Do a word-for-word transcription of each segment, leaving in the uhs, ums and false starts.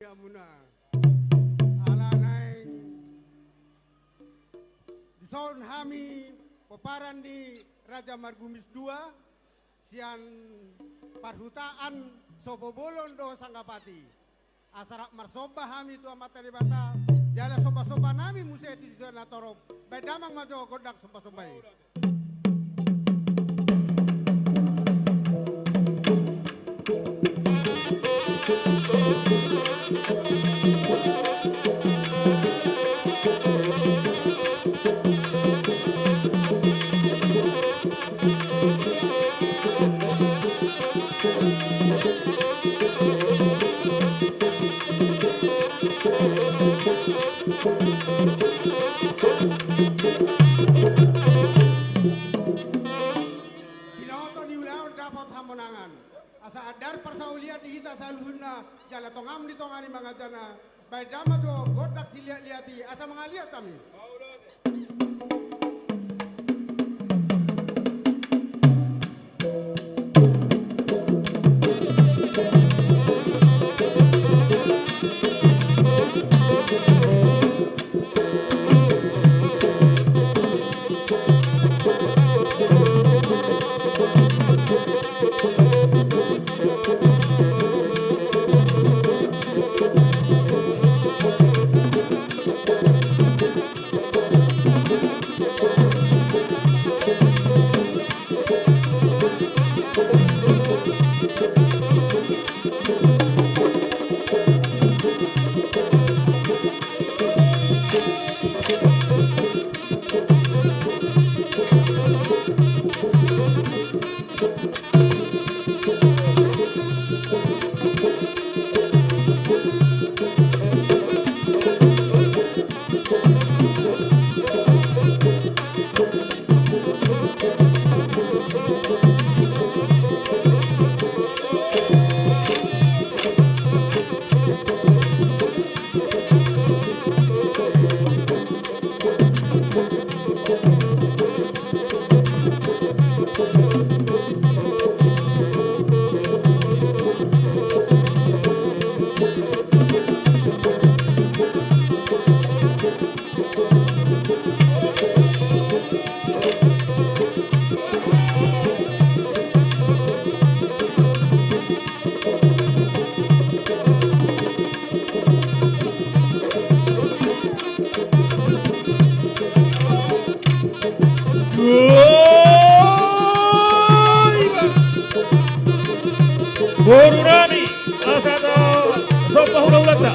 Amuna. Ala naeng dison hami pomparan ni Raja Margumis dua, sian parhutaan Sopo Bolon dohot Sangkapati. Asa rap marsomba hami tu Amanta Debata, jala sombasomba nami muse tu Situa Natorop, baen damang ma jo gondang sombasomba i. Binoto ni ulaon dapot hamonangan. Asa andar parsaulian di hita saluhutna, jala tongam di tonga ni mangajana, baen damang jo gondang siliatliat i, asa mangaliat hami. Boru nami, asa tasomba hulahulanta.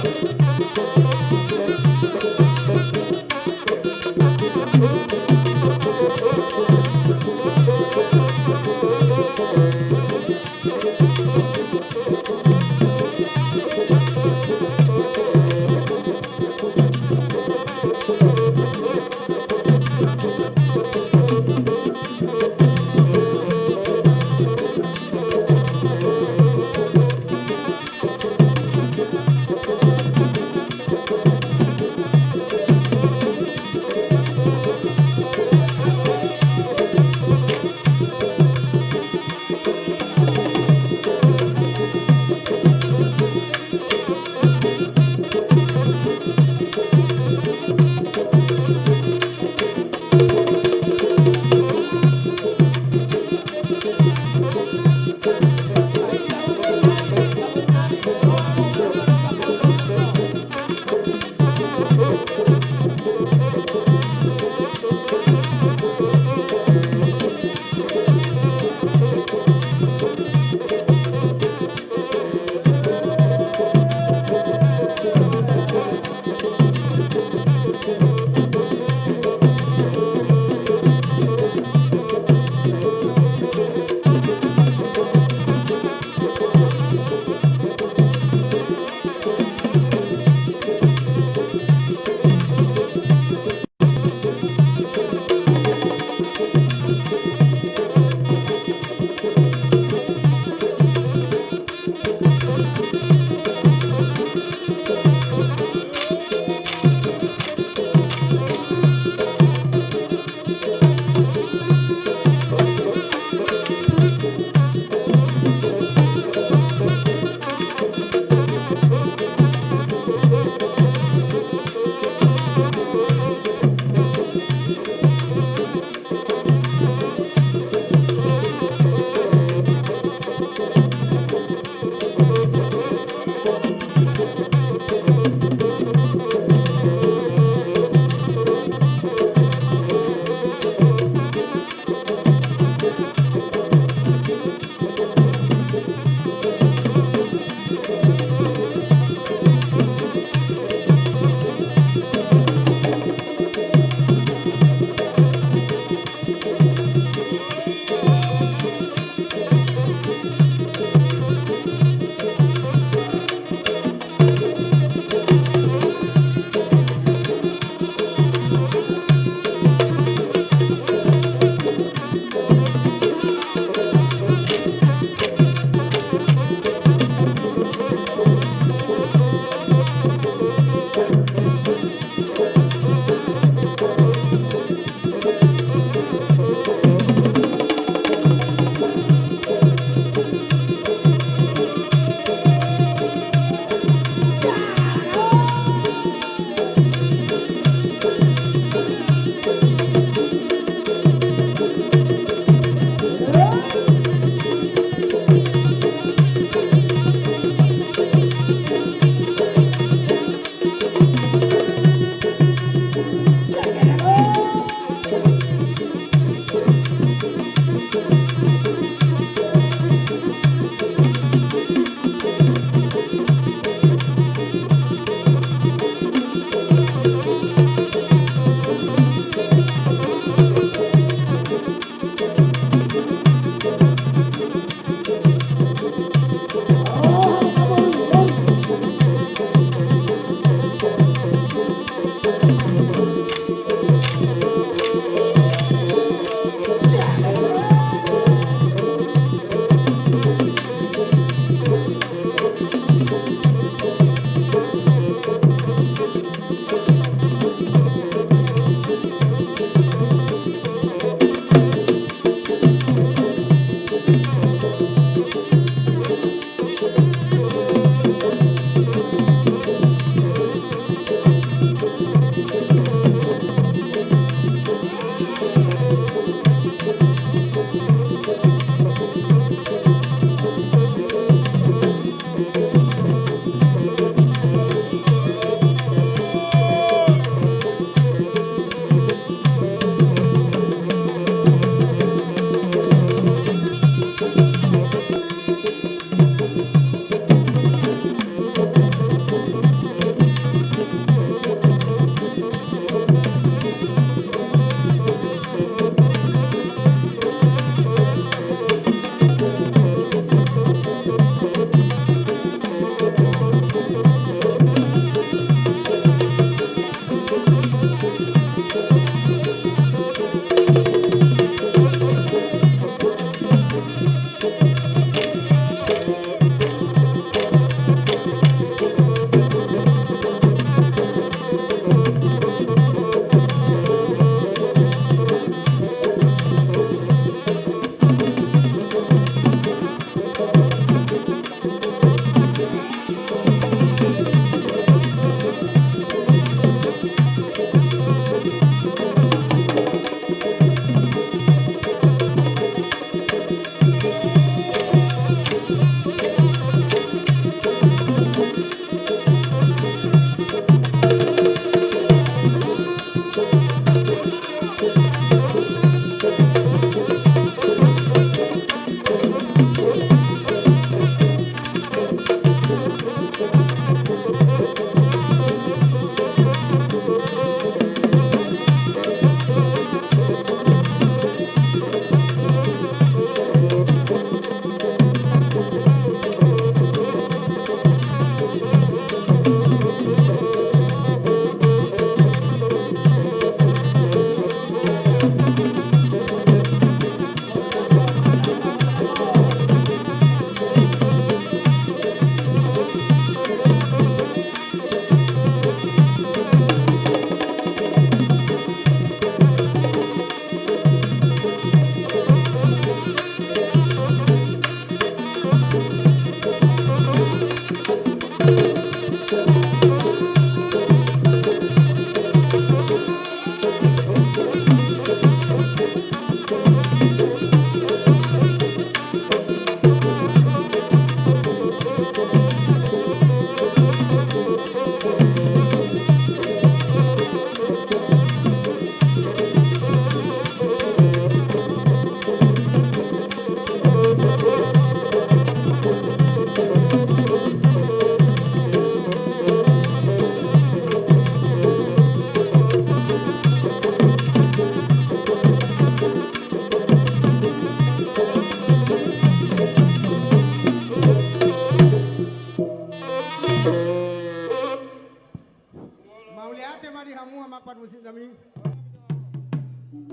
Hamu amang pargonsi nami.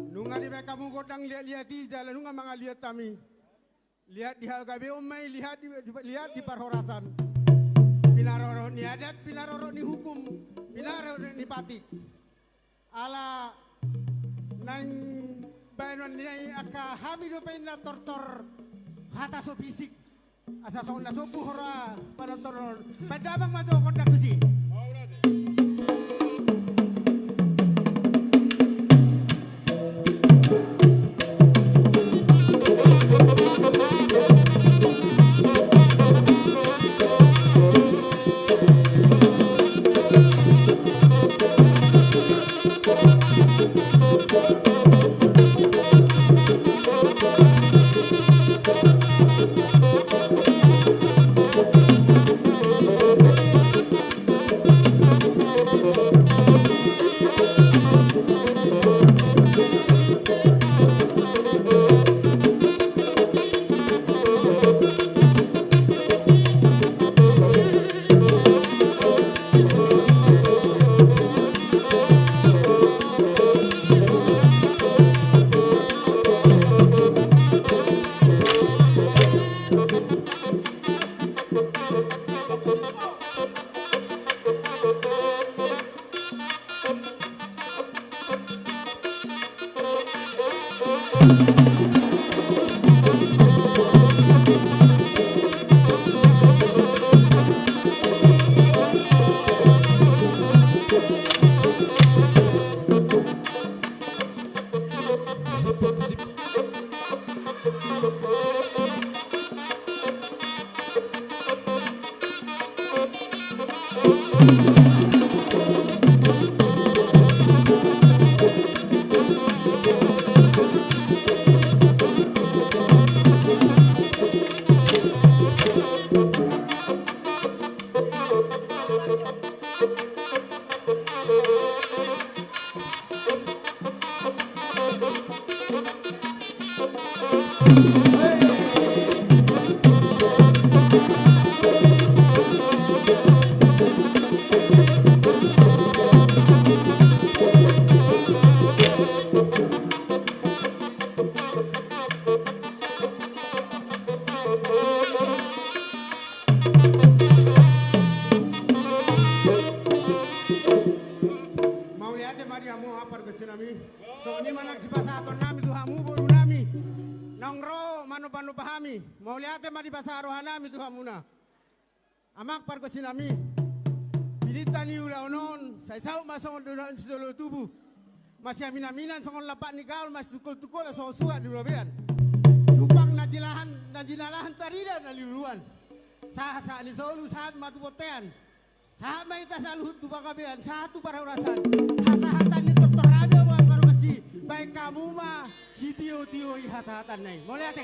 Nunga dibaen hamu gondang liat-liat i jala nunga mangaliat hami. Liat di hagabeon ma i, liat di, di, liat di parhorasan. Pinarorot ni adat, pinarorot ni hukum, pinarorot ni patik. Ala naeng baenon ni angka hami dope na tortor hata so pisik. Asa songon na sombu hora panontonon. Baen damang ma jo gondang tusi. Mauliate ma di hamu amang pargonsi nami. Songon i ma nang sipasahaton nami tu hamu boru nami naung ro manomba-nomba hami. Mauliate ma di pasahat roha nami tu hamuna. Amang pargonsi nami, bininta ni ulaon on sai saut ma songon dodok ni sijolo tubu. Masiamin-aminan songon lampak ni gaol, masitungkol-tungkolan songon suhat di robean. Jumpang na jinahan, na jinalahan, tarida na niluluan. Sahat-sahat ni solu sahat ma tu bontean. Sahat ma hita saluhut tu panggabean, sahat tu parhorasan. Hasahatan ni tortor nami amang pargonsi, baen hamu ma sitio-tio i hasahatan na i. Mauliate.